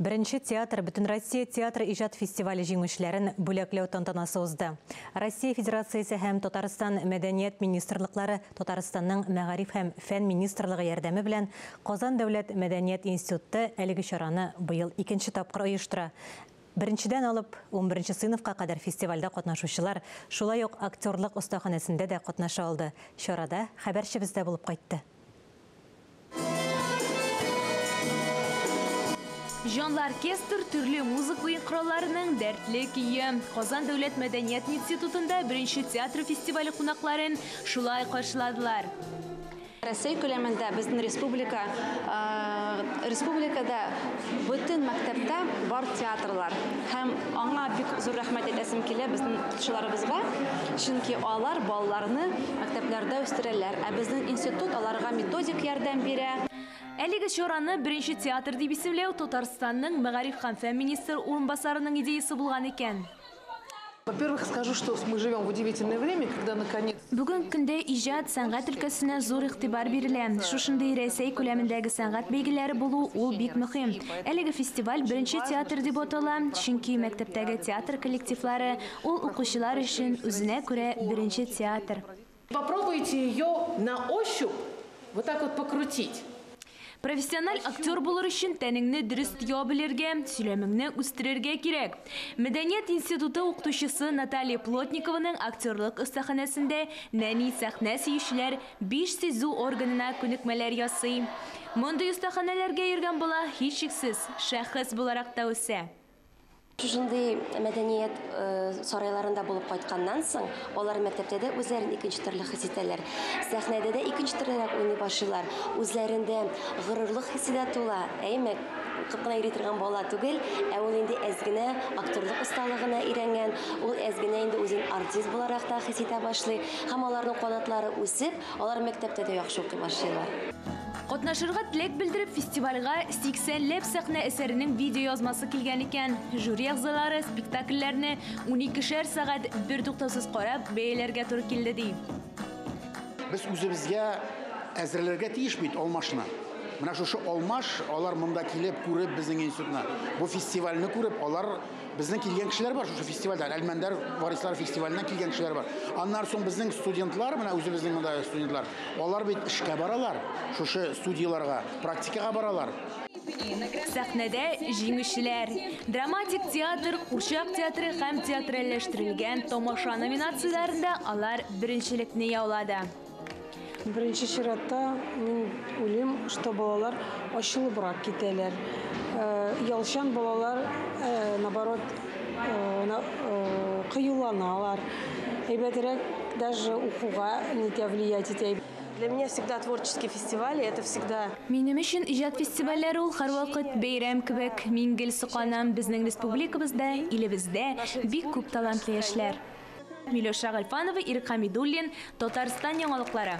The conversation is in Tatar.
Беренче театр Бөтенроссия театр иҗат фестивале җиңүчеләрен бүләкләү тантанасы узды. Россия Федерациясе һәм Татарстан Мәдәният министрлыклары, Татарстанның Мәгариф һәм фән министрлыгы ярдәме белән Казан дәүләт мәдәният институты әлеге чараны быел икенче тапкыр оештыра. Беренчедән алып 11 сыйныфка кадәр фестивальдә катнашучылар шулай ук актерлык остаханәсендә дә катнаша алды. Чарада хәбәрчебез дә булып кайтты. Җанлы оркестр, төрле музыка уен коралларының дәртле көе. Казан дәүләт мәдәният институтында беренче театр фестивале кунакларын шулай каршыладылар. Россия күләмендә безнең республикада бөтен мәктәптә бар театрлар. Һәм аңа бик зур рәхмәт әйтәсем килә безнең укытучыларыбызга, чөнки алар балаларны мәктәпләрдә үстерәләр, ә безнең институт аларга методик ярдәм бирә. Әлеге чараны беренче театр дип исемләү Татарстанның мәгариф һәм фән министры урынбасарының идеясы булган икән. Во-первых, скажу, что мы живем в удивительное время, когда наконец... Бүгенге көндә иҗат, сәнгать өлкәсенә зур игътибар бирелә. Шушындый Рәсәй күләмендәге сәнгать бәйгеләре булу ул бик мөһим. Әлеге фестиваль беренче театр дип атала, чөнки мәктәптәге театр коллективлары ул укучылар өчен үзенә күрә беренче театр. Попробуйте ее на ощупь вот так вот покрутить. Профессиональ актер булыр өчен тәнеңне дөрес тоя белергә, сөйләмеңне үстерергә кирәк. Мәдәният институты укытучысы Наталья Плотникованың актерлык остаханәсендә нәни сәхнә сөючеләр 5 сизү органына күнекмәләр ясый. Мондый остаханәләргә йөргән бала һичшиксез шәхес буларак та үсә. Шушындый мәдәният сарайларында булып кайтканнан соң, алар мәктәптә дә үзләрен икенче төрле хис итәләр. Сәхнәдә дә икенче төрлерәк уйный башлыйлар. Үзләрендә горурлык хисе дә тула. Әйме, укып кына йөри торган бала түгел, ә ул инде әз генә актерлык осталыгына өйрәнгән, ул әз генә инде үзен артист буларак та хис итә башлый. Һәм аларның канатлары үсеп, алар мәктәптә дә яхшы укый башлыйлар. Катнашырга теләк белдереп фестивальгә 80 ләп сәхнә әсәренең видеоязмасы килгән икән. Жюри әгъзалары спектакльләрне 12шәр сәгать бер туктаусыз карап бәяләргә туры килде ди. Без үзебезгә әзерләргә тиеш бит алмашны. Менә шушы алмаш, алар монда килеп күреп безнең институтны, бу фестивальне күреп, алар безнең килгән кешеләр бар шушы фестивальдән, Әлмәндәр варислар фестиваленнән килгән кешеләр бар. Аннан соң безнең студентлар, менә үзебезнең монда студентлар, алар бит эшкә баралар, шушы студияларга, практикага баралар. Сәхнәдә җиңүчеләр. Драматик театр, курчак театры һәм театральләштерелгән тамаша номинацияләрендә алар беренчелекне яулады. Беренче чиратта мин уйлыйм, что балалар ачылыбрак китәләр. Ялчан балалар, наоборот, кыюланалар. Әйбәтрәк даже укуга нитә влиять итә. Для меня всегда творческие фестивали, это всегда... Минем өчен иҗат фестивальләре ул һәрвакыт бәйрәм кебек. Мин гел сокланам, безнең республикабызда, илебездә бик күп талантлы яшьләр. Миләүшә Гальфанова, Ирек Хамидуллин, Татарстан яңалыклары.